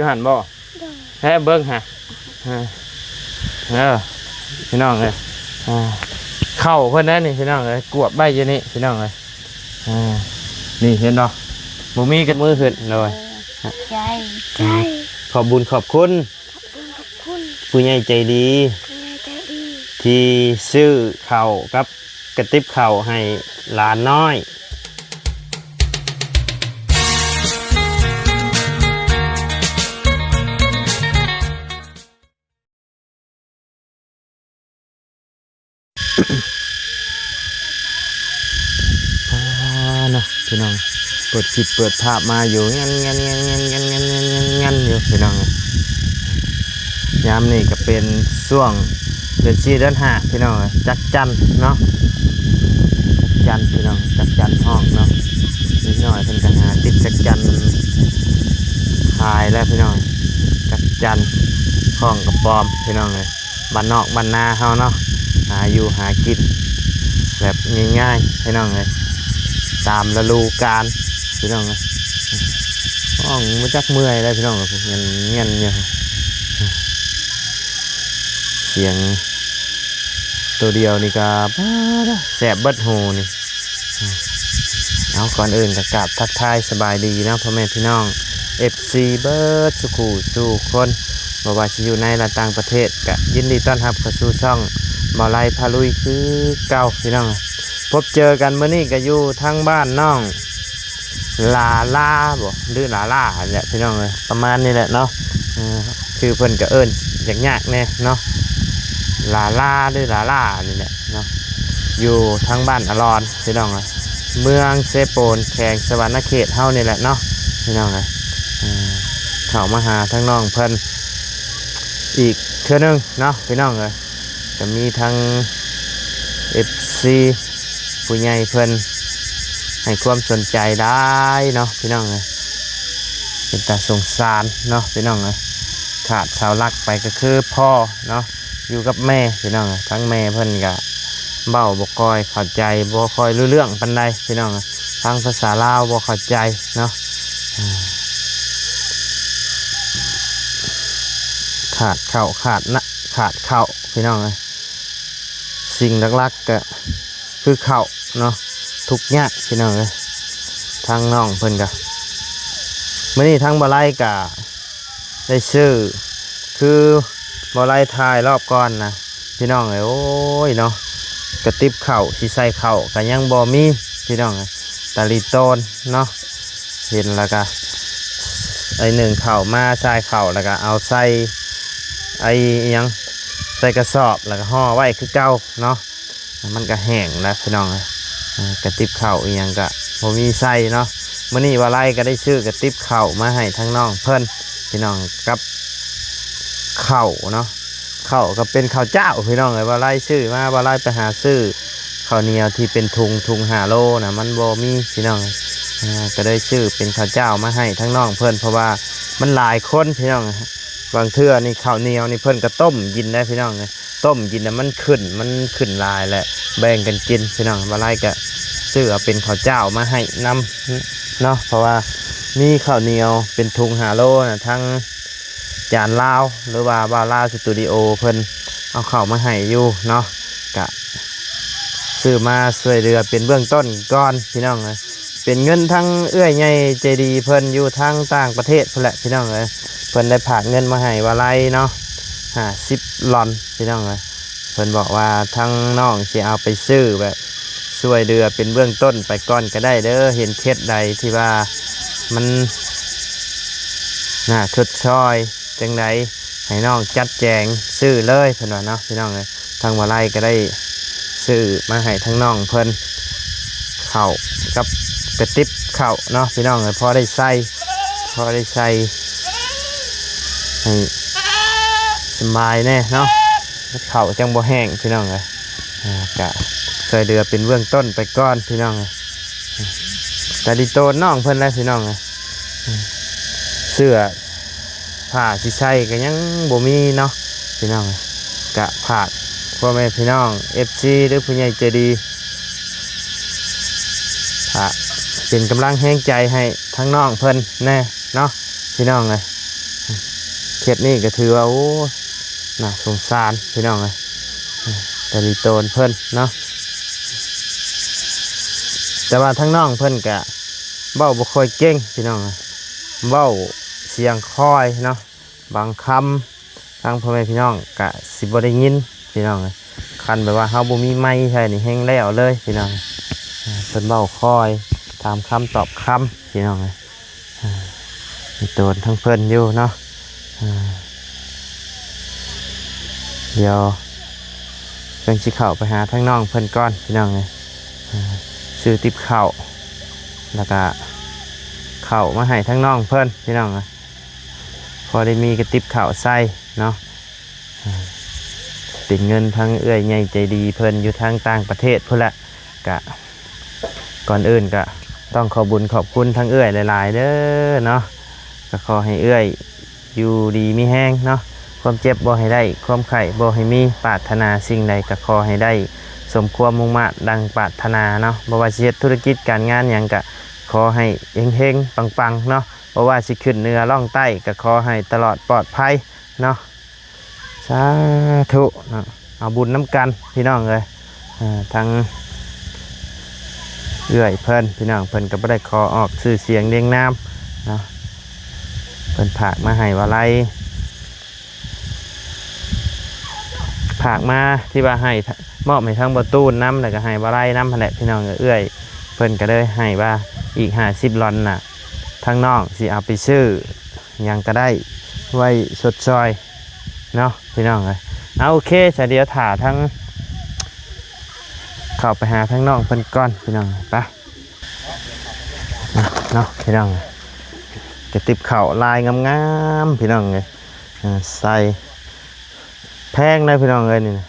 ຢູ່ຫັ້ນບໍ່? ໂດຍ ແທ້ ເບິ່ງຫາ ເອີ ເອີ ພີ່ນ້ອງເອີຍ ອ່າ ເຂົ້າເພິ່ນນະນີ້ ພີ່ນ້ອງເອີຍ ກວດໄວ້ຢູ່ນີ້ ພີ່ນ້ອງເອີຍ ອ່າ ນີ້ເຫັນບໍ່? ບໍ່ມີກໍມືຂຶ້ນ ໂດຍ ໃຈ ໃຈ ຂອບບຸນຂອບຄຸນ ຂອບບຸນຂອບຄຸນ ຜູ້ໃຫຍ່ໃຈດີ ຜູ້ໃຫຍ່ໃຈດີ ທີ່ຊື້ເຂົ້າກັບ ກະຕິບເຂົ້າໃຫ້ຫຼານນ້ອຍ. ເນາະ ພີ່ນ້ອງ ເປີດຄລິບເປີດພາບມາຢູ່ ແງ່ນໆໆໆໆຢູ່ ພີ່ນ້ອງ. ຍາມນີ້ກໍເປັນຊ່ວງເດືອນສີ່ເດືອນຫ້າ ພີ່ນ້ອງເອີຍ ຈັກຈັນເນາະ ຈັກຈັນ ພີ່ນ້ອງ ຈັກຈັນຮ້ອງເນາະ. ເດັກນ້ອຍເພິ່ນກໍຫາຕິດຈັກຈັນຂາຍແລ້ວ ພີ່ນ້ອງ ຈັກຈັນ ຂອງກະປອມ ພີ່ນ້ອງເອີຍ. ບ້ານນອກບ້ານນາເຮົາເນາະ ຫາຢູ່ຫາກິນແບບງ່າຍໆ ພີ່ນ້ອງເອີຍ ຕາມລະດູການ ພີ່ນ້ອງເອີຍ. ຮ້ອງບໍ່ຈັກເມື່ອຍເລີຍ ພີ່ນ້ອງເອີຍ ແງ່ນໆຢູ່ ສຽງໂຕດຽວນີ້ກໍ ປາດ ແສບເບິດຫູນີ້. ເອົາ ກ່ອນອື່ນກໍກາບທັກທາຍສະບາຍດີເນາະ ພໍ່ແມ່ພີ່ນ້ອງ ເອັຟຊີ ເບິດສູ່ຄູ່ສູ່ຄົນ ບໍ່ວ່າຊິຢູ່ໃນ ແລະ ຕ່າງປະເທດ ກະຍິນດີຕ້ອນຮັບເຂົ້າສູ່ຊ່ອງບ່າວໄລພາລຸຍຄືເກົ່າ ພີ່ນ້ອງ. ພົບເຈີກັນມື້ນີ້ກະຢູ່ທາງບ້ານນ້ອງຫຼາລາບໍ ຫຼື ຫຼາລານີ້ແຫຼະ ພີ່ນ້ອງເອີຍ ປະມານນີ້ແຫຼະເນາະ. ເອີ ຊື່ເພິ່ນກະເອີ້ນຍາກໆແດ່ເນາະ ຫຼາລາ ຫຼື ຫຼາລານີ້ແຫຼະເນາະ ຢູ່ທາງບ້ານອາລອນ ພີ່ນ້ອງເອີຍ ເມືອງເຊໂປນ ແຂວງສະຫວັນນະເຂດເຮົານີ້ແຫຼະເນາະ ພີ່ນ້ອງເອີຍ. ເອີ ເຂົ້າມາຫາທາງນ້ອງເພິ່ນອີກເທື່ອໜຶ່ງເນາະ ພີ່ນ້ອງເອີຍ. ກະມີທັງ ເອັຟຊີ ຜູ້ໃຫຍ່ເພິ່ນໃຫ້ຄວາມສົນໃຈຫຼາຍເນາະ ພີ່ນ້ອງເອີຍ ເປັນຕາສົງສານເນາະ ພີ່ນ້ອງເອີຍ. ຂາດເສົາຫຼັກໄປກໍຄືພໍ່ເນາະ ຢູ່ກັບແມ່ ພີ່ນ້ອງເອີຍ. ທາງແມ່ເພິ່ນກະເວົ້າບໍ່ຄ່ອຍເຂົ້າໃຈ ບໍ່ຄ່ອຍຮູ້ເລື່ອງປານໃດ ພີ່ນ້ອງເອີຍ ທາງພາສາລາວບໍ່ເຂົ້າໃຈເນາະ. ຂາດເຂົ້າຂາດນະ ຂາດເຂົ້າ ພີ່ນ້ອງເອີຍ. ສິ່ງຫຼັກໆກະຄືເຂົ້າເນາະ ທຸກຍາກ ພີ່ນ້ອງເອີຍ. ທາງນ້ອງເພິ່ນກະ ມື້ນີ້ທາງບ່າວໄລກະໄດ້ຊື້ ຄືບ່າວໄລຖ່າຍລອບກ່ອນນະ ພີ່ນ້ອງເອີຍ ໂອ້ຍເນາະ ກະຕິບເຂົ້າ ຊິໃສ່ເຂົ້າກະຍັງບໍ່ມີ ພີ່ນ້ອງເອີຍ. ຕາລີໂຕນເນາະ ເຫັນແລ້ວກະ ໄອ້ໜຶ້ງເຂົ້າມາ ໃສ່ເຂົ້າ ແລ້ວກະເອົາໃສ່ໄອ້ອີ່ຫຍັງ ໃສ່ກະສອບ ແລ້ວກະຫໍ່ໄວ້ຄືເກົ່າເນາະ. ມັນກະແຫ້ງແລ້ວ ພີ່ນ້ອງເອີຍ ກະຕິບເຂົ້າອີ່ຫຍັງກະບໍ່ມີໃສ່ເນາະ. ມື້ນີ້ບ່າວໄລກະໄດ້ຊື້ກະຕິບເຂົ້າມາໃຫ້ທາງນ້ອງເພິ່ນ ພີ່ນ້ອງ ກັບເຂົ້າເນາະ. ເຂົ້າກໍເປັນເຂົ້າຈ້າວ ພີ່ນ້ອງເອີຍ ບ່າວໄລຊື້ມາ ບ່າວໄລໄປຫາຊື້ເຂົ້າໜຽວທີ່ເປັນທຸງ ທຸງຫ້າໂລນະ ມັນບໍ່ມີ ພີ່ນ້ອງເອີຍ. ອ່າ ກໍໄດ້ຊື້ເປັນເຂົ້າຈ້າວມາໃຫ້ທາງນ້ອງເພິ່ນ ເພາະວ່າມັນຫຼາຍຄົນ ພີ່ນ້ອງເອີຍ. ບາງເທື່ອນີ້ເຂົ້າໜຽວນີ້ເພິ່ນກໍຕົ້ມກິນໄດ້ ພີ່ນ້ອງເອີຍ ຕົ້ມກິນແລ້ວມັນຂຶ້ນ ມັນຂຶ້ນຫຼາຍແຫຼະ ແບ່ງກັນກິນ ພີ່ນ້ອງ. ບ່າວໄລກໍຊື້ເອົາເປັນເຂົ້າຈ້າວມາໃຫ້ນຳເນາະ ເພາະວ່າມີເຂົ້າໜຽວເປັນທຸງຫ້າໂລນະ ທາງ ຈານລາວ ຫຼືວ່າບ່າວລາວສະຕູດິໂອເພິ່ນເອົາເຂົ້າມາໃຫ້ຢູ່ເນາະ ກະຊື້ມາຊ່ວຍເຫຼືອເປັນເບື້ອງຕົ້ນກ່ອນ ພີ່ນ້ອງເອີຍ. ເປັນເງິນທາງເອື້ອຍໃຫຍ່ໃຈດີເພິ່ນຢູ່ທາງຕ່າງປະເທດພຸ້ນແຫຼະ ພີ່ນ້ອງເອີຍ. ເພິ່ນໄດ້ຝາກເງິນມາໃຫ້ບ່າວໄລເນາະ ຫ້າສິບລອນ ພີ່ນ້ອງເອີຍ. ເພິ່ນບອກວ່າທາງນ້ອງຊິເອົາໄປຊື້ແບບ ຊ່ວຍເຫຼືອເປັນເບື້ອງຕົ້ນໄປກ່ອນກໍໄດ້ເດີ ເຫັນເຂດໃດທີ່ວ່າມັນໜ້າຊົດຊ່ອຍຈັ່ງໃດ ໃຫ້ນ້ອງຈັດແຈງຊື້ເລີຍ ເພິ່ນວ່າເນາະ ພີ່ນ້ອງເອີຍ. ທາງບ່າວໄລກໍໄດ້ຊື້ມາໃຫ້ທາງນ້ອງເພິ່ນ ເຂົ້າກັບກະຕິບເຂົ້າເນາະ ພີ່ນ້ອງເອີຍ ພໍໄດ້ໃສ່ ພໍໄດ້ໃສ່ໃຫ້ສະບາຍແດ່ເນາະ ເຂົ້າຈັ່ງບໍ່ແຫ້ງ ພີ່ນ້ອງເອີຍ. ອ່າ ກະຊ່ວຍເຫຼືອເປັນເບື້ອງຕົ້ນໄປກ່ອນ ພີ່ນ້ອງເອີຍ. ຕາດີໂຕນນ້ອງເພິ່ນແຫຼະ ພີ່ນ້ອງເອີຍ. ເສື້ອຜ້າຊິໃສ່ກໍຍັງບໍ່ມີເນາະ ພີ່ນ້ອງເອີຍ. ກະຝາກພໍ່ແມ່ພີ່ນ້ອງ ເອັຟຊີ ຫຼື ຜູ້ໃຫຍ່ໃຈດີ ຝາກເປັນກຳລັງແຮງໃຈໃຫ້ທາງນ້ອງເພິ່ນແດ່ເນາະ ພີ່ນ້ອງເອີຍ. ເຂດນີ້ກໍຖືວ່າ ໂອ້ ໜ້າສົງສານພີ່ນ້ອງເອີຍ ຕາລີໂຕນເພິ່ນເນາະ. ແຕ່ວ່າທາງນ້ອງເພິ່ນກະເວົ້າບໍ່ຄ່ອຍເກັ່ງພີ່ນ້ອງເອີຍ ເວົ້າສຽງຄ່ອຍເນາະ ບາງຄຳທາງພໍ່ແມ່ພີ່ນ້ອງກະຊິບໍ່ໄດ້ຍິນພີ່ນ້ອງເອີຍ. ຄັນແບບວ່າເຮົາບໍ່ມີໄມໃສ່ນີ້ແຮງແລ້ວເລີຍພີ່ນ້ອງ. ເພິ່ນເວົ້າຄ່ອຍ ຖາມຄຳຕອບຄຳພີ່ນ້ອງເອີຍ. ມີໂຕນທັງເພິ່ນຢູ່ເນາະ. ດຽວຈັ່ງຊິເຂົ້າໄປຫາທາງນ້ອງເພິ່ນກ່ອນພີ່ນ້ອງເອີຍ. ຊື້ຕິບເຂົ້າ ແລ້ວກະເຂົ້າມາໃຫ້ທາງນ້ອງເພິ່ນພີ່ນ້ອງເອີຍ. ພໍໄດ້ມີກະຕິບເຂົ້າໃສ່ເນາະ. ເປັນເງິນທາງເອື້ອຍໃຫຍ່ໃຈດີເພິ່ນຢູ່ທາງຕ່າງປະເທດພຸ້ນແຫຼະ. ກະ ກ່ອນອື່ນກະຕ້ອງຂອບບຸນຂອບຄຸນທາງເອື້ອຍຫຼາຍໆເດີເນາະ. ກະຂໍໃຫ້ເອື້ອຍຢູ່ດີມີແຮງເນາະ ຄວາມເຈັບບໍ່ໃຫ້ໄດ້ ຄວາມໄຂ້ບໍ່ໃຫ້ມີ ປາດຖະໜາສິ່ງໃດກະຂໍໃຫ້ໄດ້ສົມຄວາມມຸ່ງມາດດັ່ງປາດຖະໜາເນາະ. ບໍ່ວ່າຊິເຮັດທຸລະກິດການງານຫຍັງກະຂໍໃຫ້ເຮັງໆປັງໆເນາະ. ບໍ່ວ່າຊິຂຶ້ນເໜືອລ່ອງໃຕ້ກະຂໍໃຫ້ຕະຫຼອດປອດໄພເນາະ. ສາທຸເນາະ ເອົາບຸນນຳກັນພີ່ນ້ອງເອີຍ. ເອີ ທາງເອື້ອຍເພິ່ນພີ່ນ້ອງ ເພິ່ນກໍບໍ່ໄດ້ຂໍອອກຊື່ສຽງລຽງນາມເນາະ. ເພິ່ນຝາກມາໃຫ້ວາໄລ ຝາກມາທີ່ວ່າໃຫ້ ມອບໃຫ້ທາງບໍ່ຕູນນຳ ແລ້ວກໍໃຫ້ວາໄລນຳຫັ້ນແຫຼະພີ່ນ້ອງເອີຍ. ເອື້ອຍເພິ່ນກໍເລີຍໃຫ້ວ່າອີກຫ້າສິບລອນນະ ທາງນ້ອງຊິເອົາໄປຊື້ຫຍັງກໍໄດ້ໄວ້ຊົດຊ່ອຍ ເນາະພີ່ນ້ອງເອີຍ. ເອົາ ໂອເຄ ສະ ດຽວຖ້າທາງ ເຂົ້າໄປຫາທາງນ້ອງເພິ່ນກ່ອນພີ່ນ້ອງ ໄປເນາະພີ່ນ້ອງ. ກະຕິບເຂົ້າລາຍງາມໆພີ່ນ້ອງເອີຍ. ເອີ ໃສ່ ແພງເດ້ພີ່ນ້ອງເອີຍ ນີ້ນະ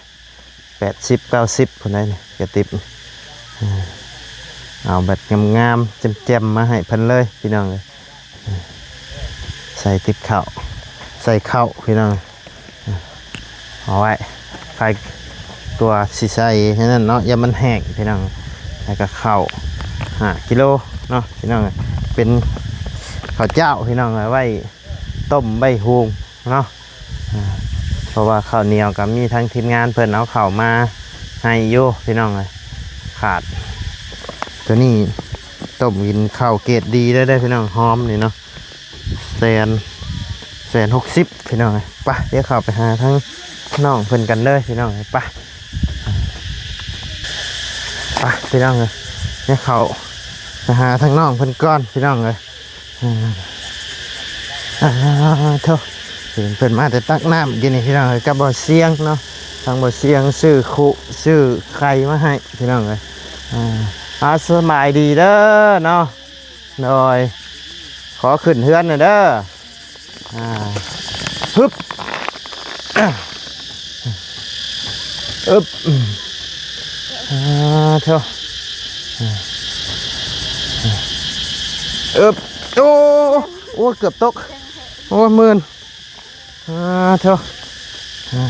ແປດສິບເກົ້າສິບພຸ້ນໃດ໋ນີ້ ກະຕິບ. ເອີ ເອົາແບບງາມໆ ແຈ່ມໆ ມາໃຫ້ເພິ່ນເລີຍພີ່ນ້ອງເອີຍ. ໃສ່ຕິບເຂົ້າ ໃສ່ເຂົ້າພີ່ນ້ອງ ເອົາໄວ້ ໃສ່ຕົວຊິໃສ່ໃຫ້ນັ້ນເນາະ ຢ່າມັນແຫ້ງພີ່ນ້ອງ. ແລ້ວກໍເຂົ້າຫ້າກິໂລເນາະພີ່ນ້ອງ ເປັນເຂົ້າເຈົ້າພີ່ນ້ອງ ເອົາໄວ້ຕົ້ມໄວ້ຫຸງເນາະ. ເພາະວ່າເຂົ້າໜຽວກໍມີທາງທີມງານເພິ່ນເອົາເຂົ້າມາໃຫ້ຢູ່ພີ່ນ້ອງເອີຍ. ຂາດຕົວນີ້ ຕົ້ມກິນເຂົ້າເກຣດດີເດີ ເດີພີ່ນ້ອງ ຫອມນີ້ເນາະ ແສນ ແສນຫົກສິບພີ່ນ້ອງເອີຍ. ໄປ ດຽວເຂົ້າໄປຫາທາງນ້ອງເພິ່ນກັນເດີພີ່ນ້ອງເອີຍ ໄປ ໄປພີ່ນ້ອງເອີຍ. ດຽວເຂົ້າໄປຫາທາງນ້ອງເພິ່ນກ່ອນພີ່ນ້ອງເອີຍ. ອາ ອາ ໂທ້ ເຫັນເພິ່ນມາແຕ່ຕັກນ້ຳກິນນີ້ພີ່ນ້ອງເອີຍ ກັບບໍ່ສຽງເນາະ. ທາງບໍ່ສຽງຊື້ຄຸຊື້ໄຂ່ມາໃຫ້ພີ່ນ້ອງເອີຍ. ອາ ອາ ສະບາຍດີເດີເນາະ. ໂດຍ ຂໍຂຶ້ນເຮືອນໜ່ອຍເດີ. ອາ ຮຶບ ອາ ອຶບ ອາ ໂທ້ ອາ ອາ ອຶບ ໂອ້ ໂອ້ ເກືອບຕົກ ໂອ້ ມື່ນ ອາ ໂທ້ ອາ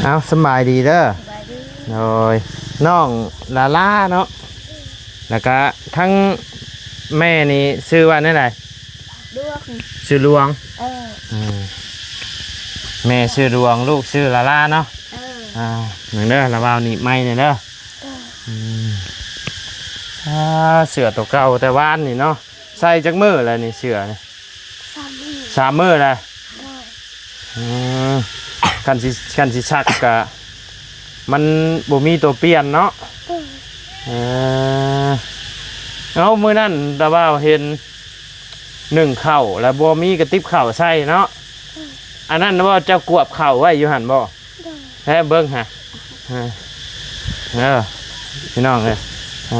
ເອົາ ສະບາຍດີເດີ. ສະບາຍດີ. ໂດຍ ນ້ອງລາລາເນາະ ແລ້ວກະທັງແມ່ນີ້ຊື່ວ່າແນວໃດ? ດວງ. ຊື່ດວງ. ເອີ ອືມ ແມ່ຊື່ດວງ ລູກຊື່ລາລາເນາະ. ເອີ ອາ ເບິ່ງເດີ ລາວາວໜີບໄມ້ແດ່ເດີ. ເອີ ອືມ ອາ ເສື້ອໂຕເກົ່າແຕ່ວານນີ້ເນາະ. ໃສ່ຈັກມື້ແລ້ວນີ້ເສື້ອນີ້? ສາມມື້. ສາມມື້ແລ້ວ. ໂດຍ. ອືມ ຄັນຊິ ຄັນຊິຊັກກະ ມັນບໍ່ມີຕົວປ່ຽນເນາະ. ໂດຍ. ເອີ ເອົາ ມື້ນັ້ນລາວາວເຫັນໜຶ້ງເຂົ້າ ແລ້ວບໍ່ມີກະຕິບເຂົ້າໃສ່ເນາະ. ໂດຍ. ອັນນັ້ນວ່າເຈົ້າກວບເຂົ້າໄວ້ຢູ່ຫັ້ນບໍ່? ໂດຍ. ແທ້ເບິ່ງຫາ ເອີ ເອີ ພີ່ນ້ອງເອີຍ ເອີ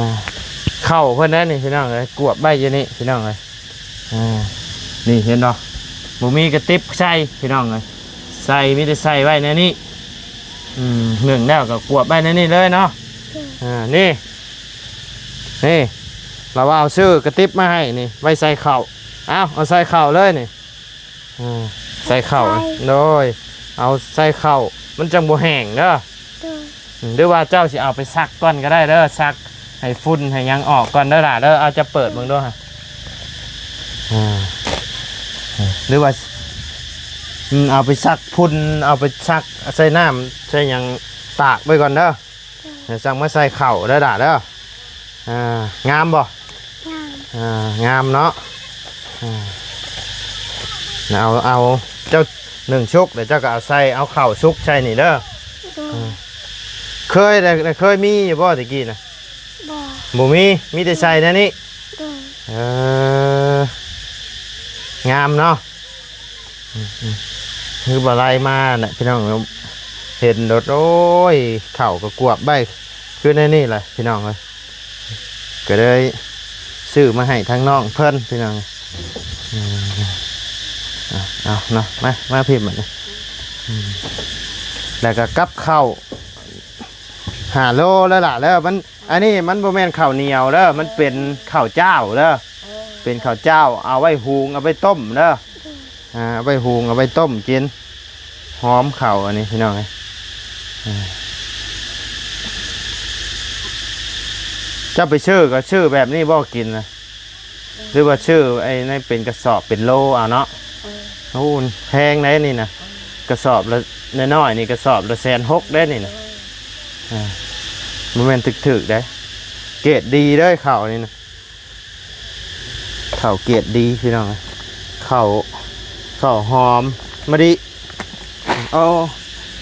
ເຂົ້າເພິ່ນແດ່ນີ້ພີ່ນ້ອງເອີຍ ກວບໄວ້ຢູ່ນີ້ພີ່ນ້ອງເອີຍ. ເອີ ນີ້ເຫັນບໍ່ ບໍ່ມີກະຕິບໃສ່ພີ່ນ້ອງເອີຍ ໃສ່ ມີແຕ່ໃສ່ໄວ້ໃນນີ້. ອືມ ໜຶ້ງແລ້ວກໍກວບໄວ້ໃນນີ້ເລີຍເນາະ. ໂດຍ. ເອີ ນີ້ ນີ້ ລາວາວເອົາຊື້ກະຕິບມາໃຫ້ນີ້ ໄວ້ໃສ່ເຂົ້າ. ເອົາ ເອົາໃສ່ເຂົ້າເລີຍນີ້. ອືມ ໃສ່ເຂົ້າ ໃສ່ ໂດຍ ເອົາໃສ່ເຂົ້າ ມັນຈັ່ງບໍ່ແຫ້ງເດີ. ໂດຍ. ອືມ ຫຼືວ່າເຈົ້າຊິເອົາໄປຊັກກ່ອນກໍໄດ້ເດີ ຊັກໃຫ້ຝຸ່ນໃຫ້ຫຍັງອອກກ່ອນເດີຫຼ້າເດີ. ເອົາ ຈະເປີດເບິ່ງດູຫະ ອ່າ ຫຼືວ່າ ອືມ ເອົາໄປຊັກຝຸ່ນ ເອົາໄປຊັກໃສ່ນ້ຳໃສ່ຫຍັງຕາກໄວ້ກ່ອນເດີ ແລ້ວຈັ່ງມາໃສ່ເຂົ້າເດີຫຼ້າເດີ. ອ່າ ງາມບໍ່? ງາມ ອ່າ ງາມເນາະ. ອ່າ ເອົາ ເອົາ ເຈົ້າໜຶ້ງສຸກ ແລ້ວເຈົ້າກໍເອົາໃສ່ ເອົາເຂົ້າສຸກໃສ່ນີ້ເດີ. ໂດຍ ອ່າ ເຄີຍໄດ້ ເຄີຍມີຢູ່ບໍ່ແຕ່ກີ້ນະ? ບໍ່ ບໍ່ມີ ມີແຕ່ໃສ່ແນວນີ້. ໂດຍ ເອີ ງາມເນາະ. ອືມ ອືມ ຄືບໍ່ໄລ່ມາແຫຼະພີ່ນ້ອງ ເຫັນໂດດ ໂອ້ຍ ເຂົ້າກໍກວບໄວ້ຄືໃນນີ້ແຫຼະພີ່ນ້ອງເອີຍ ກໍເລີຍຊື້ມາໃຫ້ທາງນ້ອງເພິ່ນພີ່ນ້ອງ. ອືມ ເອົາ ເອົາເນາະ ມາ ມາພີ້ບັດນີ້. ອືມ ແລ້ວກໍກັບເຂົ້າຫ້າໂລແລ້ວລະເດີ ມັນ ອັນນີ້ມັນບໍ່ແມ່ນເຂົ້າໜຽວເດີ ມັນເປັນເຂົ້າຈ້າວເດີ. ເອີ ເປັນເຂົ້າຈ້າວ ເອົາໄວ້ຫຸງ ເອົາໄວ້ຕົ້ມເດີ. ອ່າ ເອົາໄວ້ຫຸງ ເອົາໄວ້ຕົ້ມກິນ ຫອມເຂົ້າອັນນີ້ພີ່ນ້ອງເອີຍ. ອ່າ ເຈົ້າໄປຊື້ກໍຊື້ແບບນີ້ບໍ່ກິນນະ ຫຼືວ່າຊື້ໄອ້ໃນເປັນກະສອບເປັນໂລເອົາເນາະ? ເອີ ໂອ້ ແພງໃດນີ້ນະ ເອີ ກະສອບລະ ນ້ອຍໆນີ້ກະສອບລະແສນຫົກເດ້ນີ້ນະ. ເອີ ອ່າ ບໍ່ແມ່ນຖືກໆເດ້ ເກຣດດີເດ້ເຂົ້ານີ້ນະ. ເຂົ້າເກຣດດີພີ່ນ້ອງ ເຂົ້າ ເຂົ້າຫອມມະລິ. ໂອ້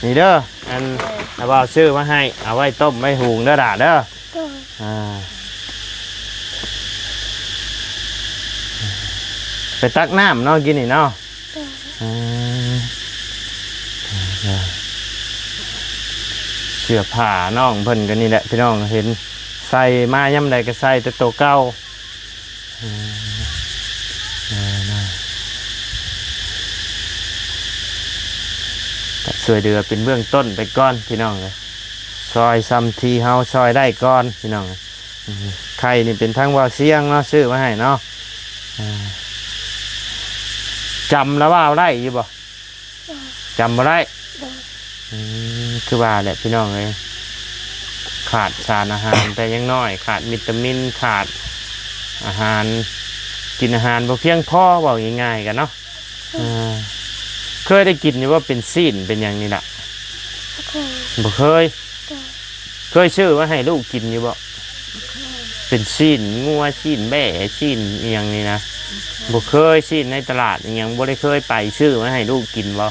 ນີ້ເດີ ອັນ ເອີ ນ້າບ່າວຊື້ມາໃຫ້ ເອົາໄວ້ຕົ້ມໄວ້ຫຸງເດີຫຼ້າເດີ. ໂດຍ ອ່າ ໄປຕັກນ້ຳເນາະ ກິນນີ້ເນາະ. ໂດຍ ອືມ ເສື້ອຜ້ານ້ອງເພິ່ນກໍນີ້ແຫຼະພີ່ນ້ອງ ເຫັນໃສ່ມາຍາມໃດກໍໃສ່ແຕ່ໂຕເກົ່າ. ອືມ ເອີ ກໍຊ່ວຍເຫຼືອເປັນເບື້ອງຕົ້ນໄປກ່ອນພີ່ນ້ອງເອີຍ ຊ່ອຍຊ່ຳທີ່ເຮົາຊ່ອຍໄດ້ກ່ອນພີ່ນ້ອງເອີຍ. ອືມ ໄຂ່ນີ້ເປັນທາງບ່າວຊຽງເນາະ ຊື້ມາໃຫ້ເນາະ. ອ່າ ຈຳລະວ່າວໄດ້ຢູ່ບໍ່? ໂດຍ ຈຳບໍ່ໄດ້. ໂດຍ ອືມ ຄືວ່າແຫຼະພີ່ນ້ອງເອີຍ ຂາດສານອາຫານແຕ່ຍັງນ້ອຍ ຂາດວິຕາມິນ ຂາດອາຫານ ກິນອາຫານບໍ່ພຽງພໍ ເວົ້າງ່າຍໆກັນເນາະ. ໂດຍ ອ່າ ເຄີຍໄດ້ກິນຢູ່ບໍ່ ເປັນຊີ້ນເປັນຫຍັງນີ້ລະ? ບໍ່ເຄີຍ ບໍ່ເຄີຍ. ໂດຍ ເຄີຍຊື້ມາໃຫ້ລູກກິນຢູ່ບໍ່? ບໍ່ເຄີຍ. ເປັນຊີ້ນງົວ ຊີ້ນແບ້ ຊີ້ນອີ່ຫຍັງນີ້ນະ? ບໍ່ເຄີຍ. ຊີ້ນໃນຕະຫຼາດອີ່ຫຍັງ ບໍ່ໄດ້ເຄີຍໄປຊື້ມາໃຫ້ລູກກິນບໍ່?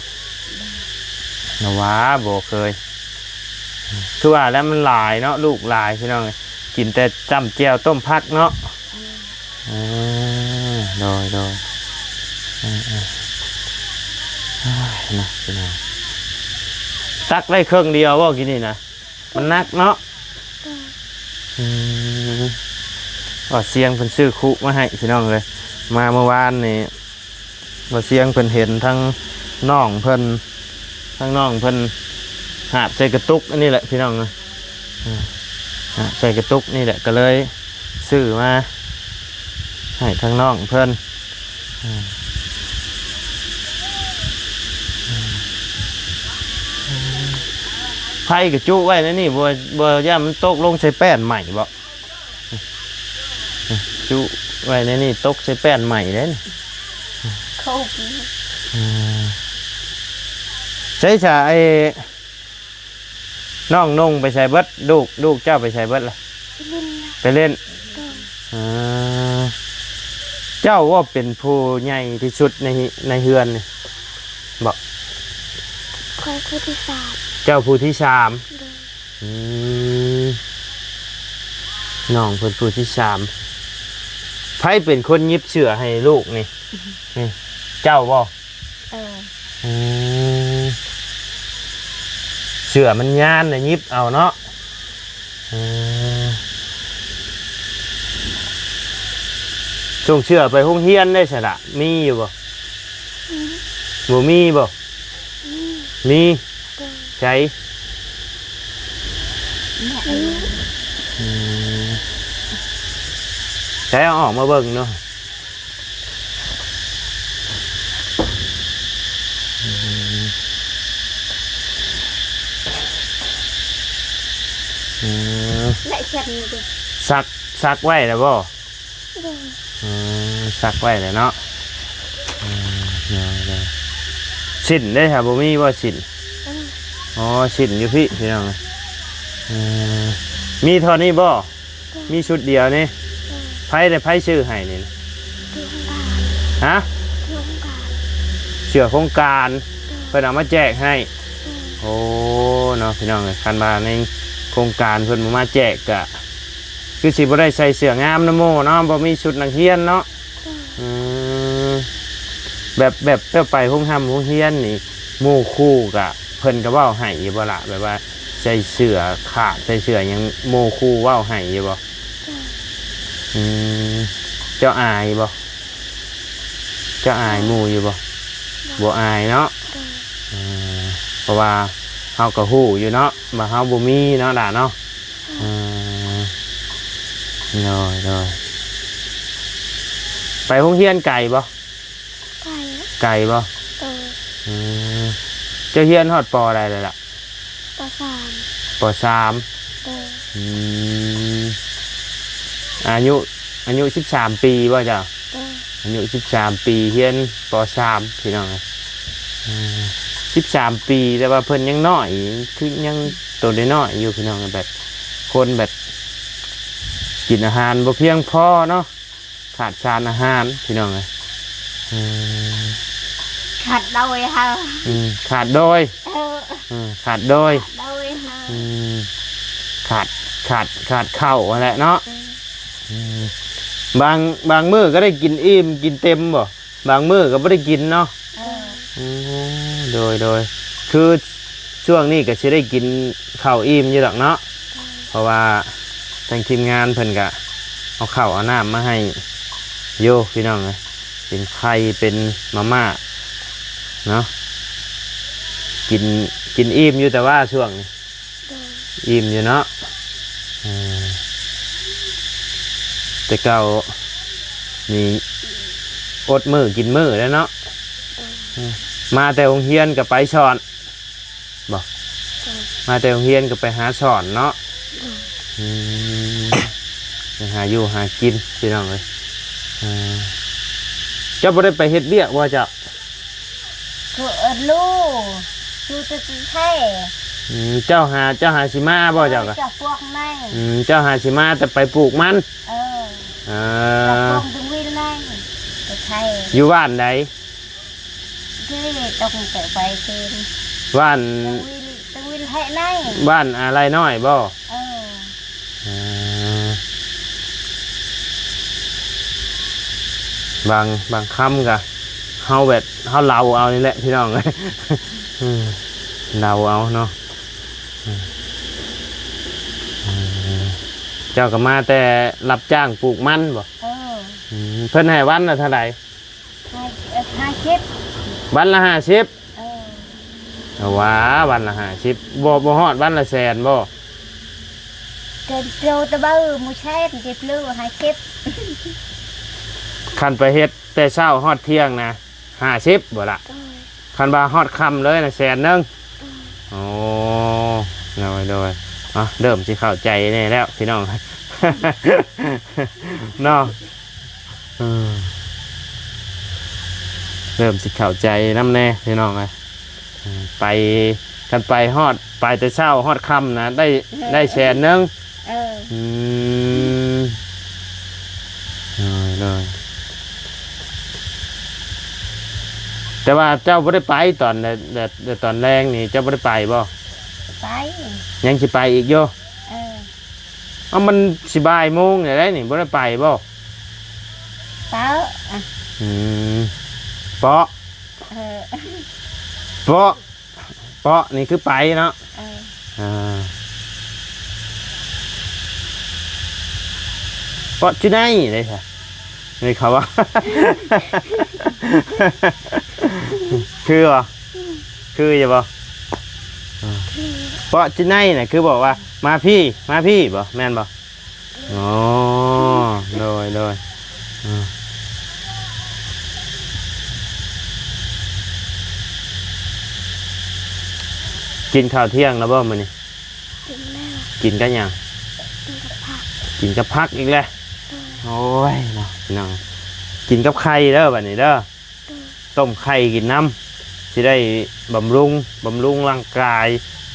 ນະຫວາ ບໍ່ເຄີຍ. ຄືວ່າແລ້ວ ມັນຫຼາຍເນາະ ລູກຫຼາຍພີ່ນ້ອງ ກິນແຕ່ຈ້ຳແຈ່ວຕົ້ມຜັກເນາະ. ເອີ ເອີ ໂດຍ ໂດຍ ເອີ ເອີ ເອີຍ ເນາະ ພີ່ນ້ອງ ຕັກໄດ້ເຄິ່ງດຽວບໍ່ ກິນນີ້ນະ? ມັນໜັກເນາະ. ອືມ ວ່າຊຽງເພິ່ນຊື້ຄຸມາໃຫ້ພີ່ນ້ອງເອີຍ ມາເມື່ອວານນີ້ ວ່າຊຽງເພິ່ນເຫັນທາງນ້ອງເພິ່ນ ທາງນ້ອງເພິ່ນຫາບໃສ່ກະຕຸກອັນນີ້ແຫຼະພີ່ນ້ອງເອີຍ. ອ່າ ຫາບໃສ່ກະຕຸກນີ້ແຫຼະ ກໍເລີຍຊື້ມາໃຫ້ທາງນ້ອງເພິ່ນ. ອືມ ອືມ ໄຟກໍຈຸໄວ້ໃນນີ້ ບໍ່ ບໍ່ຢ້ານມັນຕົກລົງໃສ່ແປ້ນໄໝ້ບໍ່? ອືມ ຈຸໄວ້ໃນນີ້ ຕົກໃສ່ແປ້ນໄໝ້ເດ້ນີ້. ເຂົາ ອືມ ໃຊ້ສາ ໄອ້ນ້ອງນຸ່ງໄປໃສເບິດ? ລູກ ລູກເຈົ້າໄປໃສເບິດລະ? ໄປຫຼິ້ນລະ ໄປຫຼິ້ນ. ໂດຍ ອ່າ ເຈົ້າບໍ່ເປັນຜູ້ໃຫຍ່ທີ່ສຸດໃນ ໃນເຮືອນນີ້ບໍ? ຂ້ອຍຜູ້ທີສາມ. ເຈົ້າຜູ້ທີສາມ. ໂດຍ ອືມ ນ້ອງເພິ່ນຜູ້ທີສາມ. ໃຜເປັນຄົນຫຍິບເສື້ອໃຫ້ລູກນີ້? ນີ້ ເຈົ້າບໍ່? ເອີ ອືມ ເສື້ອມັນຍານ ໄດ້ຫຍິບເອົາເນາະ. ເອີ ສົ່ງເສື້ອໄປໂຮງຮຽນໄດ້ຊັ້ນລະ ມີຢູ່ບໍ່? ອືມ ບໍ່ມີບໍ່? ອືມ ມີ. ໂດຍ ໃສ? ແມ່ນ ອືມ ໃສ ເອົາອອກມາເບິ່ງເນາະ. ອືມ ອືມ ແລະ ສັກ ສັກໄວ້ແລ້ວບໍ່? ໂດຍ ອືມ ຊັກໄວ້ແຫຼະເນາະ. ເອີ ໂດຍໆ ສິ້ນເດ້ ຫາບໍ່ມີບໍ່ສິ້ນ? ເອີ ອໍ ສິ້ນຢູ່ພີ້ພີ່ນ້ອງ. ເອີ ມີເທົ່ານີ້ບໍ່? ມີຊຸດດຽວນີ້? ເອີ ໃຜ ແລະ ໃຜຊື້ໃຫ້ນີ້ນະ? ໂຄງການ. ຮະ? ໂຄງການ. ເສື້ອໂຄງການ. ເອີ ເພິ່ນເອົາມາແຈກໃຫ້. ເອີ ໂອ້ ເນາະ ພີ່ນ້ອງເອີຍ ຄັນວ່າໃນໂຄງການເພິ່ນບໍ່ມາແຈກກະ ຄືຊິບໍ່ໄດ້ໃສ່ເສື້ອງາມນຳໝູ່ເນາະ ບໍ່ມີຊຸດນັກຮຽນເນາະ. ເອີ ອືມ ແບບ ແບບ ແບບໄປໂຮງຮ່ຳໂຮງຮຽນນີ້ ໝູ່ຄູ່ກະ ເພິ່ນກະເວົ້າໃຫ້ຢູ່ບໍ່ລະ? ແບບວ່າໃສ່ເສື້ອຂາດ ໃສ່ເສື້ອຫຍັງ ໝູ່ຄູ່ເວົ້າໃຫ້ຢູ່ບໍ່? ເອີ ອືມ ເຈົ້າອາຍບໍ່? ເຈົ້າອາຍໝູ່ຢູ່ບໍ່? ບໍ່ ບໍ່ອາຍເນາະ. ເອີ ເອີ ເພາະວ່າເຮົາກໍຮູ້ຢູ່ເນາະ ວ່າເຮົາບໍ່ມີເນາະຫຼ້າເນາະ. ເອີ ເອີ ໂດຍ ໂດຍ. ໄປໂຮງຮຽນໄກບໍ່? ໄກ. ໄກບໍ່? ໂດຍ. ເອີ ເຈົ້າຮຽນຮອດ ປໍ ໃດແລ້ວລະ? ປໍ ສາມ. ປໍ ສາມ. ໂດຍ. ອືມ ອາຍຸ ອາຍຸສິບສາມປີບໍ່ເຈົ້າ? ໂດຍ. ອາຍຸສິບສາມປີ ຮຽນ ປໍ ສາມ ພີ່ນ້ອງເອີຍ. ເອີ ສິບສາມປີ ແຕ່ວ່າເພິ່ນຍັງນ້ອຍ ຄືຍັງໂຕນ້ອຍໆຢູ່ ພີ່ນ້ອງເອີຍ. ແບບຄົນແບບກິນອາຫານບໍ່ພຽງພໍເນາະ ຂາດສານອາຫານ ພີ່ນ້ອງເອີຍ. ເອີ ຂາດໂດຍເຮົາ. ອືມ ຂາດໂດຍ. ເອີ ເອີ ຂາດໂດຍ. ໂດຍເຮົາ. ອືມ ຂາດ ຂາດ ຂາດເຂົ້າຫັ້ນແຫຼະເນາະ. ເອີ ອືມ ບາງ ບາງມື້ກໍໄດ້ກິນອີ່ມກິນເຕັມບໍ່? ບາງມື້ກໍບໍ່ໄດ້ກິນເນາະ. ເອີ ໂອ້ ໂດຍ ໂດຍ. ຄືຊ່ວງນີ້ກໍຊິໄດ້ກິນເຂົ້າອີ່ມຢູ່ດອກເນາະ. ເອີ ເພາະວ່າທາງທີມງານເພິ່ນກະເອົາເຂົ້າເອົານ້ຳມາໃຫ້ຢູ່ ພີ່ນ້ອງເອີຍ. ເປັນໄຂ່ ເປັນມາມ່າເນາະ. ກິນ ກິນອີ່ມຢູ່ແຕ່ວ່າຊ່ວງນີ້. ໂດຍ. ອີ່ມຢູ່ເນາະ. ເອີ ແຕ່ເກົ່ານີ້ອົດມື້ກິນມື້ແລ້ວເນາະ. ໂດຍ. ເອີ ມາແຕ່ໂຮງຮຽນກໍໄປສອນບໍ່? ໂດຍ. ມາແຕ່ໂຮງຮຽນກໍໄປຫາສອນເນາະ. ໂດຍ. ອືມ ໄປຫາຢູ່ຫາກິນ ພີ່ນ້ອງເອີຍ. ເອີ ເຈົ້າບໍ່ໄດ້ໄປເຮັດວຽກບໍ່ເຈົ້າ? ຄືເອີ້ນລູ ຢູ່ແຕ່ກາງແທ້. ອືມ ເຈົ້າຫາ ເຈົ້າຫາຊິມາບໍ່ເຈົ້າກະ? ເຈົ້າພວກໃນ. ອືມ ເຈົ້າຫາຊິມາແຕ່ໄປປູກມັນ. ເອີ ເອີ ເຈົ້າພວກດຶງວິນໃນ ແຕ່ໄທ. ຢູ່ບ້ານໃດ? ເດ້ ຕ້ອງແຕ່ໄປເກນ ບ້ານ ຕັງວິນ ຕັງວິນແທະໃນ ບ້ານອາໄລນ້ອຍບໍ່? ເອີ ເອີ ບາງ ບາງຄຳກະເຮົາແບບເຮົາເດົາເອົານີ້ແຫຼະພີ່ນ້ອງເອີຍ ເດົາເອົາເນາະ. ເຈົ້າກໍມາແຕ່ຮັບຈ້າງປູກມັນບໍ່? ເອີ ເພິ່ນໃຫ້ວັນລະເທົ່າໃດ? ຫ້າ ເອີ ຫ້າສິບ ວັນລະຫ້າສິບ. ເອີ ເອົາຫວາ ວັນລະຫ້າສິບ ບໍ່ ບໍ່ຮອດວັນລະແສນບໍ່? ເກີນໂຕຕະເບີໝູ່ແສນຕິບລູຫ້າສິບ. ຄັນໄປເຮັດແຕ່ເຊົ້າຮອດທ່ຽງນະ ຫ້າສິບບໍ່ລະ? ໂດຍ. ຄັນວ່າຮອດຄ່ຳເລີຍນະ ແສນໜຶ່ງ. ໂດຍ. ໂອ້ ໂດຍ ໂດຍ. ອ່ະ ເລີ່ມຊິເຂົ້າໃຈແດ່ແລ້ວພີ່ນ້ອງ ເນາະ. ເອີ ເລີ່ມຊິເຂົ້າໃຈນຳແດ່ພີ່ນ້ອງເອີຍ. ເອີ ໄປ ຄັນໄປຮອດ ໄປແຕ່ເຊົ້າຮອດຄ່ຳນະ ໄດ້ ເອີ ໄດ້ແສນໜຶ່ງ. ເອີ ອືມ ໂດຍ ໂດຍ. ແຕ່ວ່າເຈົ້າບໍ່ໄດ້ໄປຕອນແດດ ແດດ ແດດຕອນແລງນີ້ ເຈົ້າບໍ່ໄດ້ໄປບໍ່? ໄປ ຍັງຊິໄປອີກຢູ່? ເອີ ເອົ້າ ມັນຊິບ່າຍໂມງແລ້ວໃດນີ້ ບໍ່ໄດ້ໄປບໍ່? ເປາະ ອະ ອືມ ເປາະ ເອີ ເປາະ ເປາະນີ້ຄືໄປເນາະ. ເອີ ອ່າ ເປາະຈຸໄນເດ້ ນີ້ເຂົາວ່າ ຄືບໍ່? ຄືຢູ່ບໍ່? ເປາະຈຸໄນນະ ຄືບອກວ່າ ມາພີ້ ມາພີ້ບໍ່? ແມ່ນບໍ່? ອໍ ໂດຍ ໂດຍ. ກິນເຂົ້າທ່ຽງແລ້ວບໍ່ມື້ນີ້? ກິນແລ້ວ. ກິນກັບຫຍັງ? ກິນກັບຜັກ. ກິນກັບຜັກອີກແລ້ວ. ໂດຍ. ໂອ້ຍເນາະ ພີ່ນ້ອງ ກິນກັບໄຂ່ເດີບັດນີ້ເດີ. ໂດຍ ຕົ້ມໄຂ່ກິນນຳ ຊິໄດ້ບຳລຸງ ບຳລຸງຮ່າງກາຍ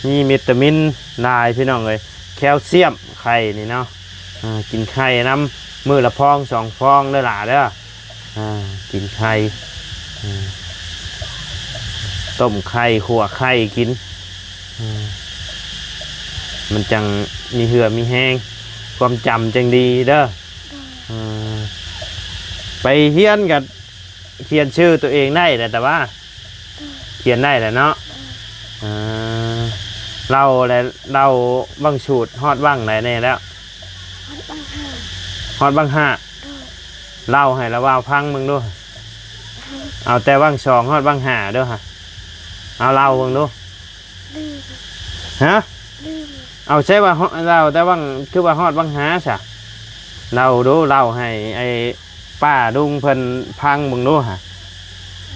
ມີວິຕາມິນຫຼາຍພີ່ນ້ອງເອີຍ ແຄວຊຽມໄຂ່ນີ້ເນາະ. ອ່າ ກິນໄຂ່ນຳ ມື້ລະຟອງສອງຟອງເດີຫຼ້າເດີ. ອ່າ ກິນໄຂ່ ອ່າ ຕົ້ມໄຂ່ ຂົ້ວໄຂ່ກິນ ອ່າ ມັນຈັ່ງມີເຫື່ອມີແຮງ ຄວາມຈຳຈັ່ງດີເດີ. ໂດຍ ອ່າ ໄປຮຽນກໍຂຽນຊື່ຕົວເອງໄດ້ແຫຼະ ແຕ່ວ່າ ໂດຍ ຂຽນໄດ້ແຫຼະເນາະ. ໂດຍ ອ່າ ເລົ່າແລະ ເລົ່າບັ້ງສູດຮອດບັ້ງໃດແດ່ແລ້ວ? ຮອດບັ້ງຫ້າ ຮອດບັ້ງຫ້າ. ໂດຍ ເລົ່າໃຫ້ລະວາວຟັງເບິ່ງດູ. ເອົາແຕ່ບັ້ງສອງຮອດບັ້ງຫ້າເດີ. ເອົາເລົ່າເບິ່ງດູ. ລືມ ຮະ? ລືມ ເອົາ ໃຊ່ວ່າເລົ່າແຕ່ບັ້ງ ຄືວ່າຮອດບັ້ງຫ້າຊະ? ເລົ່າດູ ເລົ່າໃຫ້ໄອ້ປ້າລຸງເພິ່ນຟັງເບິ່ງດູຫະ.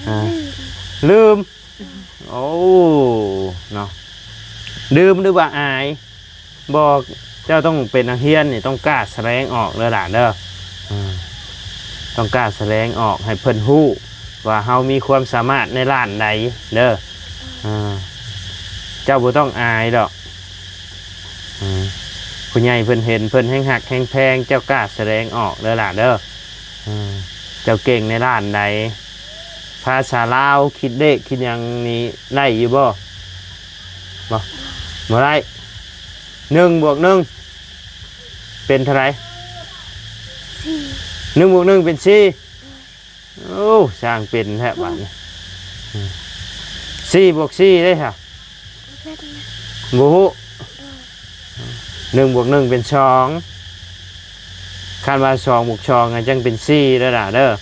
ອ່າ ລືມ ລືມ. ໂອ້ ເນາະ ລືມຫຼືວ່າອາຍ? ບໍ່ ເຈົ້າຕ້ອງເປັນນັກຮຽນນີ້ ຕ້ອງກ້າສະແດງອອກເດີຫຼ້າເດີ. ອ່າ ຕ້ອງກ້າສະແດງອອກໃຫ້ເພິ່ນຮູ້ວ່າເຮົາມີຄວາມສາມາດໃນດ້ານໃດເດີ. ອ່າ ເຈົ້າບໍ່ຕ້ອງອາຍດອກ. ອ່າ ຜູ້ໃຫຍ່ເພິ່ນເຫັນ ເພິ່ນແຮງຮັກແຮງແພງ ເຈົ້າກ້າສະແດງອອກເດີຫຼ້າເດີ. ອ່າ ເຈົ້າເກັ່ງໃນດ້ານໃດ? ພາສາລາວ ຄິດເລກຄິດຫຍັງນີ້ໄດ້ຢູ່ບໍ່? ບໍ່ ບໍ່ໄດ້. ໜຶ່ງບວກໜຶ່ງເປັນເທົ່າໃດ? ສີ່ ໜຶ່ງບວກໜຶ່ງເປັນສີ່. ໂອ້ ຊ່າງເປັນແທ້ບາດນີ້. ສີ່ບວກສີ່ເດ້ຊະ? ບໍ່ຮູ້. ໜຶ່ງບວກໜຶ່ງເປັນສອງ ຄັນວ່າສອງບວກສອງຫັ້ນຈັ່ງເປັນສີ່ເດີຫຼ້າເດີ. ອ່າ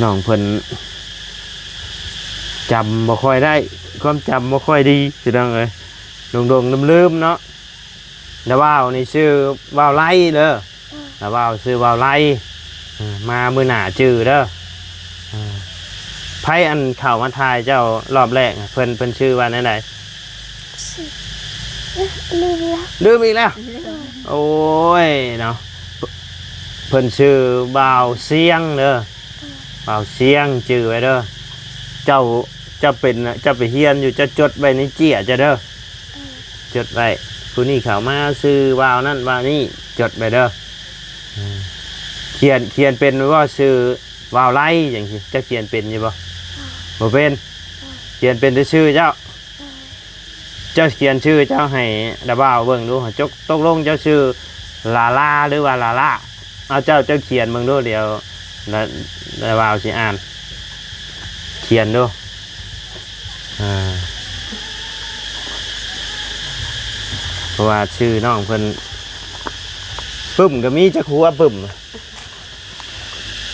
ນ້ອງເພິ່ນຈຳບໍ່ຄ່ອຍໄດ້ ຄວາມຈຳບໍ່ຄ່ອຍດີພີ່ນ້ອງເອີຍ ຫຼົງໆລືມໆເນາະ. ລະວາວນີ້ຊື່ວາວໄລເດີ. ລະວາວຊື່ວາວໄລ. ເອີ ມາມື້ໜ້າຈື່ເດີ. ເອີ ໃຜອັນເຂົ້າມາຖ່າຍເຈົ້າລອບແລກ ເພິ່ນ ເພິ່ນຊື່ວ່າແນວໃດ? ຊື່ ລືມແລ້ວ ລືມອີກແລ້ວ. ໂອ້ຍເນາະ ເພິ່ນຊື່ບ່າວຊຽງເດີ. ບ່າວຊຽງ ຈື່ໄວ້ເດີ. ເຈົ້າ ເຈົ້າເປັນ ເຈົ້າໄປຮຽນຢູ່ ເຈົ້າຈົດໄວ້ໃນເຈ້ຍເຈົ້າເດີ. ຈົດໄວ້ ຜູ້ນີ້ເຂົ້າມາຊື່ວ່າວນັ້ນວ່າວນີ້ ຈົດໄວ້ເດີ. ຂຽນ ຂຽນເປັນບໍ່ ຊື່ວ່າວໄລຈັ່ງຊີ້ ເຈົ້າຂຽນເປັນຢູ່ບໍ່? ບໍ່ເປັນ. ຂຽນເປັນແຕ່ຊື່ເຈົ້າ. ເຈົ້າຂຽນຊື່ເຈົ້າໃຫ້ລະບ່າວເບິ່ງດູ ຕົກ ຕົກລົງເຈົ້າຊື່ລາລາ ຫຼືວ່າລາລາ? ເອົາ ເຈົ້າ ເຈົ້າຂຽນເບິ່ງດູ ດຽວລະ ລະບ່າວຊິອ່ານ. ຂຽນດູ ອ່າ ເພາະວ່າຊື່ນ້ອງເພິ່ນ ປຶ້ມກໍມີຈັກຫົວ ປຶ້ມ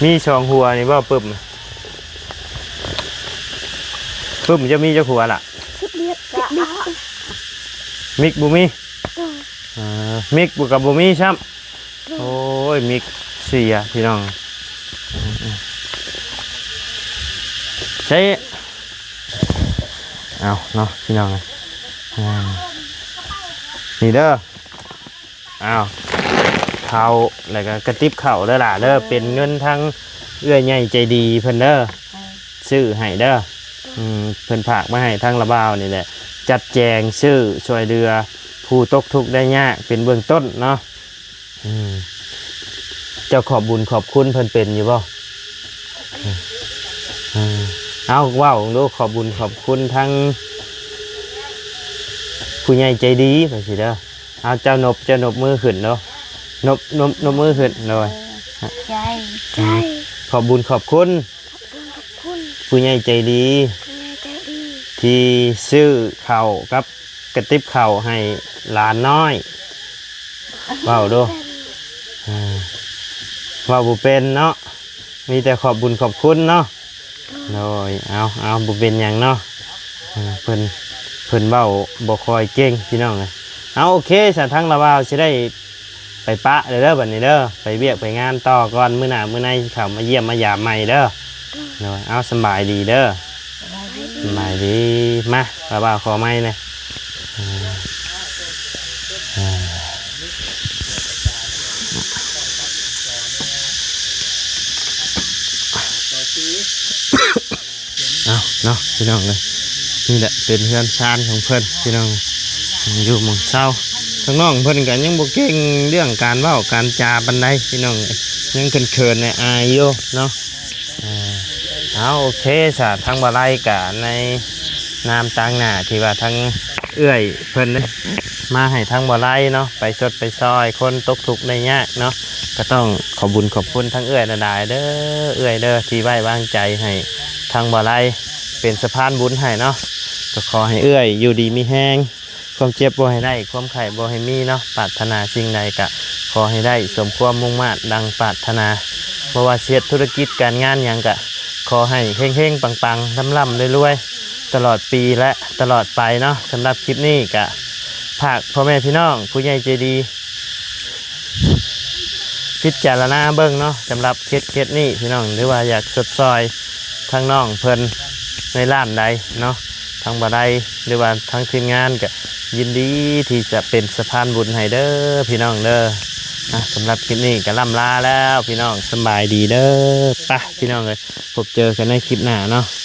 ມີສອງຫົວນີ້ບໍ່ ປຶ້ມ? ປຶ້ມຈະມີຈັກຫົວລະ? ສິບເອັດ ສິບເອັດ ມິກບໍ່ມີ? ໂດຍ ອ່າ ມິກບໍ່ ກໍບໍ່ມີຊ້ຳ. ໂດຍ ໂອ້ຍ ມິກເສຍພີ່ນ້ອງ. ໃຊ້ ເອົາເນາະພີ່ນ້ອງ ອ່າ ນີ້ເດີ. ອ້າວ ເຂົ້າ ແລ້ວກໍກະຕິບເຂົ້າເດີຫຼ້າເດີ. ເປັນເງິນທາງເອື້ອຍໃຫຍ່ໃຈດີເພິ່ນເດີ ຊື້ໃຫ້ເດີ. ອືມ ເພິ່ນຝາກມາໃຫ້ທາງລະບ່າວນີ້ແຫຼະ ຈັດແຈງຊື້ຊ່ວຍເຫຼືອຜູ້ຕົກທຸກໄດ້ຍາກເປັນເບື້ອງຕົ້ນເນາະ. ອືມ ເຈົ້າຂອບບຸນຂອບຄຸນເພິ່ນເປັນຢູ່ບໍ່? ເອີ ເອົາ ເວົ້າເບິ່ງດູ ຂອບບຸນຂອບຄຸນທາງຜູ້ໃຫຍ່ໃຈດີ ວ່າຊີ້ເດີ. ເອົາ ເຈົ້ານົບ ເຈົ້ານົບມືຂຶ້ນເນາະ ນົບ ນົບ ນົບມືຂຶ້ນ. ໂດຍ ໃຈ ໃຈ ຂອບບຸນຂອບຄຸນ ຂອບບຸນຂອບຄຸນ ຜູ້ໃຫຍ່ໃຈດີ ຜູ້ໃຫຍ່ໃຈດີ ທີ່ຊື້ເຂົ້າກັບກະຕິບເຂົ້າໃຫ້ຫຼານນ້ອຍ. ເວົ້າດູ ເອີ ເວົ້າບໍ່ເປັນເນາະ ມີແຕ່ຂອບບຸນຂອບຄຸນເນາະ. ໂດຍ ເອົາ ເອົາ ບໍ່ເປັນຫຍັງເນາະ. ເອີ ເພິ່ນ ເພິ່ນເວົ້າບໍ່ຄ່ອຍເກັ່ງພີ່ນ້ອງເອີຍ. ເອົາ ໂອເຄ ສະ ທາງລະບ່າວຊິໄດ້ໄປປະເດີ ບັດນີ້ເດີ ໄປວຽກໄປງານຕໍ່ກ່ອນ. ມື້ໜ້າມື້ໃນຊິເຂົ້າມາຢ້ຽມມາຢາມໃໝ່ເດີ. ໂດຍ ເອົາ ສະບາຍດີເດີ. ສະບາຍດີ ສະບາຍດີ. ມາ ລະບ່າວຂໍໄມ້ແດ່. ເອີ ເອີ ເອີ. ເອົາເນາະພີ່ນ້ອງເອີຍ ນີ້ແຫຼະເປັນເຮືອນຊານຂອງເພິ່ນພີ່ນ້ອງ ໝ່ອງຢູ່ໝ່ອງເຊົາ. ທາງນ້ອງເພິ່ນກໍຍັງບໍ່ເກັ່ງເລື່ອງການເວົ້າການຈາປານໃດພີ່ນ້ອງເອີຍ ຍັງເຂີນໆ ອາຍໆ ຢູ່ເນາະ. ເອົາ ໂອເຄຊະ ທາງບໍ່ໄລກະໃນນາມຕາງໜ້າທີ່ວ່າທາງເອື້ອຍເພິ່ນເດ້ ມາໃຫ້ທາງບໍ່ໄລເນາະ ໄປຊົດໄປຊ່ອຍຄົນຕົກທຸກໄດ້ຍາກເນາະ ກໍຕ້ອງຂອບບຸນຂອບຄຸນທາງເອື້ອຍຫຼາຍໆ ເດີ ເອື້ອຍເດີ ທີ່ໄວ້ວາງໃຈໃຫ້ທາງບໍ່ໄລເປັນສະພານບຸນໃຫ້ເນາະ. ກໍຂໍໃຫ້ເອື້ອຍຢູ່ດີມີແຮງ ຄວາມເຈັບບໍ່ໃຫ້ໄດ້ ຄວາມໄຂ້ບໍ່ໃຫ້ມີເນາະ ປາດຖະໜາສິ່ງໃດກະຂໍໃຫ້ໄດ້ສົມຄວາມມຸ່ງມາດດັ່ງປາດຖະໜາ. ບໍ່ວ່າຊິເຮັດທຸລະກິດການງານຫຍັງກະຂໍໃຫ້ເຮັງໆ ປັງໆ ລ່ຳໆ ລວຍໆ ຕະຫຼອດປີ ແລະ ຕະຫຼອດໄປເນາະ. ສຳລັບຄລິບນີ້ກະຝາກພໍ່ແມ່ພີ່ນ້ອງຜູ້ໃຫຍ່ໃຈດີ ພິຈາລະນາເບິ່ງເນາະ ສຳລັບເຂດເຂດນີ້ພີ່ນ້ອງ ຫຼືວ່າຢາກຊົດຊ່ອຍທາງນ້ອງເພິ່ນໃນດ້ານໃດເນາະ ທາງບໍ່ໄດ້ ຫຼືວ່າທາງທີມງານກະຍິນດີທີ່ຈະເປັນສະພານບຸນໃຫ້ເດີພີ່ນ້ອງເດີ. ອ່ະ ສຳລັບຄລິບນີ້ກະລ່ຳລາແລ້ວພີ່ນ້ອງ ສຳບາຍດີເດີ. ໄປພີ່ນ້ອງເອີຍ ພົບເຈີກັນໃນຄລິບໜ້າເນາະ.